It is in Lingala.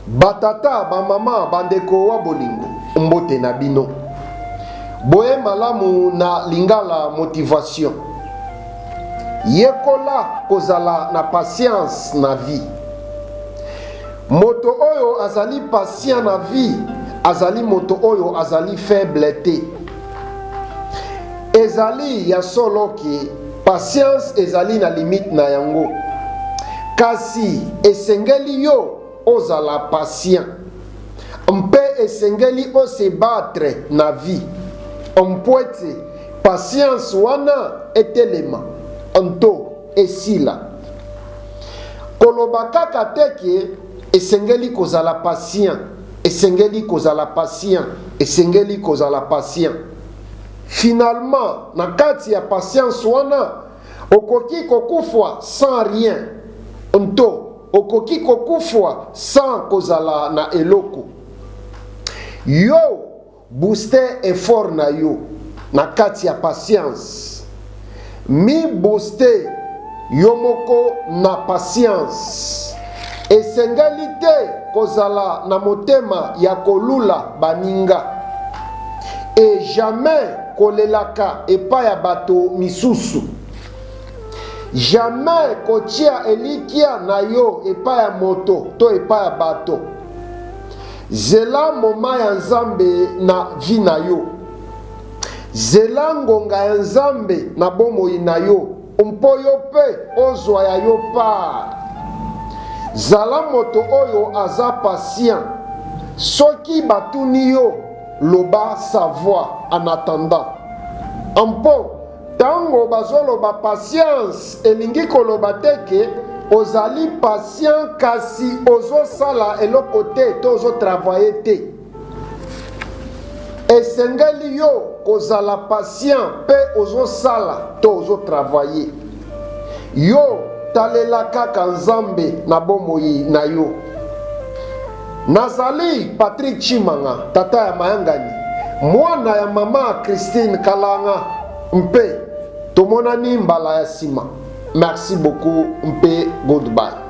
Ba tata, ba mama, ba ndeko wa bolingo, mbote na bino. Boye malamu na Lingala Motivation. Yekola kozala na patience na vie. Moto oyo azali patient na vie azali moto oyo azali faible te. Ezali ya solo ke patience ezali na limite na yango, kasi esengeli yo ozala patient mpe esengeli o se battre na vie mpo ete patience wana etelema nto esila. Koloba kaka te ke esengeli kozala patient, esengeli kozala patient, esengeli kozala patient. Finalement, na kati ya patience wana, okoki kokufwa sans rien nto okoki kokufwa sans kozala na eloko. Yo booster effort na yo na kati ya patience. Mi booster yo moko na patience. Esengeli te kozala na motema ya kolula baninga et jamais kolelaka epai ya bato misusu. Jamais kotia elikya na yo epai ya moto to epai ya bato. Zela moment ya Nzambe na vie na yo. Zela ngonga ya Nzambe na bomoi na yo mpo yo mpe ozwa ya yo part. Zala moto oyo aza patient. Soki batuni yo, loba ça va en attendant. Mpo tango bazoloba patience elingi koloba te ke ozali patient kasi ozosala eloko te to ozo travailler te. Esengeli yo kozala patient mpe ozosala to ozo travailler. Yo talela kaka Nzambe na bomoi na yo. Nazali Patrick Tshimanga, tata ya mayangani, mwana ya mama Christine Kalanga mpe tomonani mbala ya sima. Merci beaucoup mpe goodbye.